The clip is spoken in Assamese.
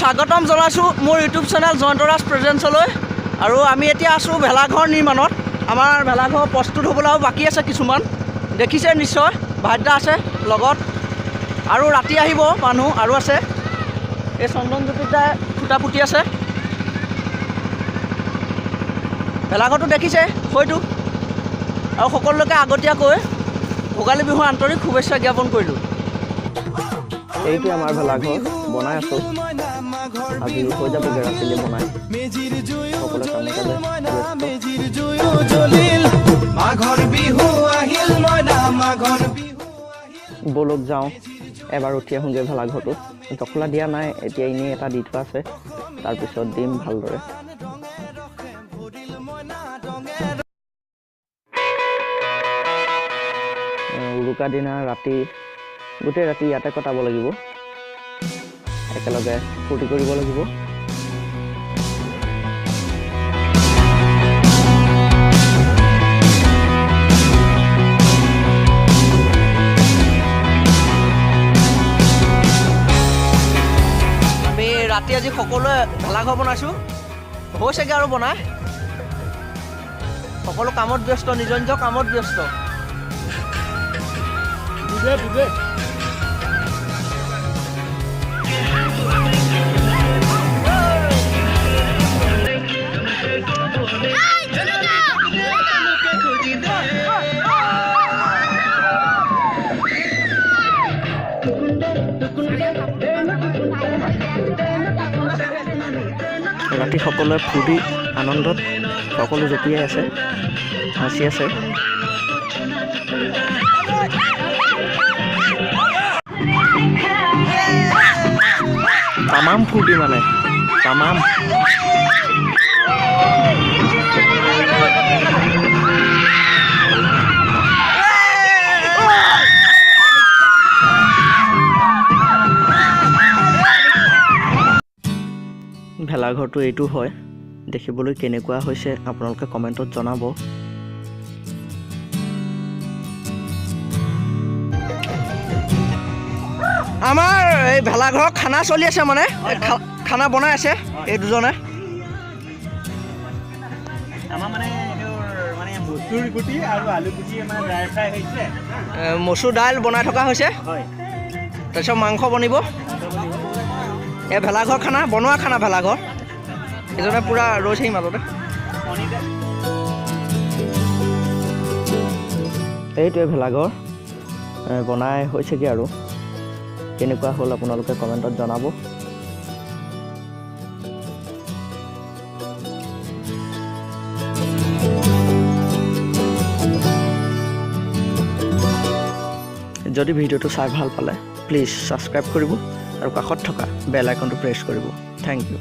স্বাগতম জনাইছোঁ মোৰ ইউটিউব চেনেল জয়ন্তৰাজ প্ৰেজেঞ্চলৈ। আৰু আমি এতিয়া আছোঁ ভেলাঘৰ নিৰ্মাণত। আমাৰ ভেলাঘৰ প্ৰস্তুত হ'বলৈ আৰু বাকী আছে কিছুমান, দেখিছে নিশ্চয়। ভাইদা আছে লগত আৰু ৰাতি আহিব মানুহ আৰু আছে। এই চন্দন জ্যোতিদাই খুঁটা পুতি আছে। ভেলাঘৰটো দেখিছে হয়তো। আৰু সকলোকে আগতীয়াকৈ ভোগালী বিহুৰ আন্তৰিক শুভেচ্ছা জ্ঞাপন কৰিলোঁ। এইটোৱে আমাৰ ভেলাঘৰ বনাই আছোঁ। আজি হৈ যাবগৈ ৰাতিলৈ বনাই। সকলোৱে কামে কাজে ব্যস্ত। মেজিৰ জুয়ো জ্বলিল, মাঘৰ বিহু আহিল মইনা, মাঘৰ বিহু। ব'লক যাওঁ, এবাৰ উঠি আহোঁগৈ ভেলাঘৰটো। জখলা দিয়া নাই এতিয়া, এনেই এটা দি থোৱা আছে, তাৰপিছত দিম ভালদৰে। উৰুকা দিনা ৰাতি গোটেই ৰাতি ইয়াতে কটাব লাগিব, একেলগে ফূৰ্তি কৰিব লাগিব। আমি ৰাতি আজি সকলোৱে ভেলাঘৰ বনাইছোঁ, হৈছেগৈ আৰু বনাই। সকলো কামত ব্যস্ত, নিজৰ নিজৰ কামত ব্যস্ত। ৰাতি সকলোৱে ফূৰ্তি আনন্দত সকলো জঁপিয়াই আছে, নাচি আছে। তামাম ফূৰ্তি মানে তামাম। ভেলাঘৰটো এইটো হয়, দেখিবলৈ কেনেকুৱা হৈছে আপোনালোকে কমেণ্টত জনাব। আমাৰ এই ভেলাঘৰৰ খানা চলি আছে, মানে এই খানা বনাই আছে এই দুজনে। আমাৰ মানে এইটো মানে মচুৰ গুটি আৰু আলু গুটি মানে ড্ৰাই ফ্ৰাই হৈছে। মচুৰ দাইল বনাই থকা হৈছে। হয়। তাৰপিছত মাংস বনিব। এই ভেলাঘৰ খানা বনোৱা খানা, ভেলাঘৰ এজনে পূৰা ৰৈছেহি মাজতে। এইটোৱে ভেলাঘৰ বনাই হৈছেগৈ আৰু কেনেকুৱা হ'ল আপোনালোকে কমেণ্টত জনাব। যদি ভিডিঅ'টো চাই ভাল পালে প্লিজ ছাবস্ক্ৰাইব কৰিব আৰু কাষত থকা বেল আইকনটো প্ৰেছ কৰিব। Thank you.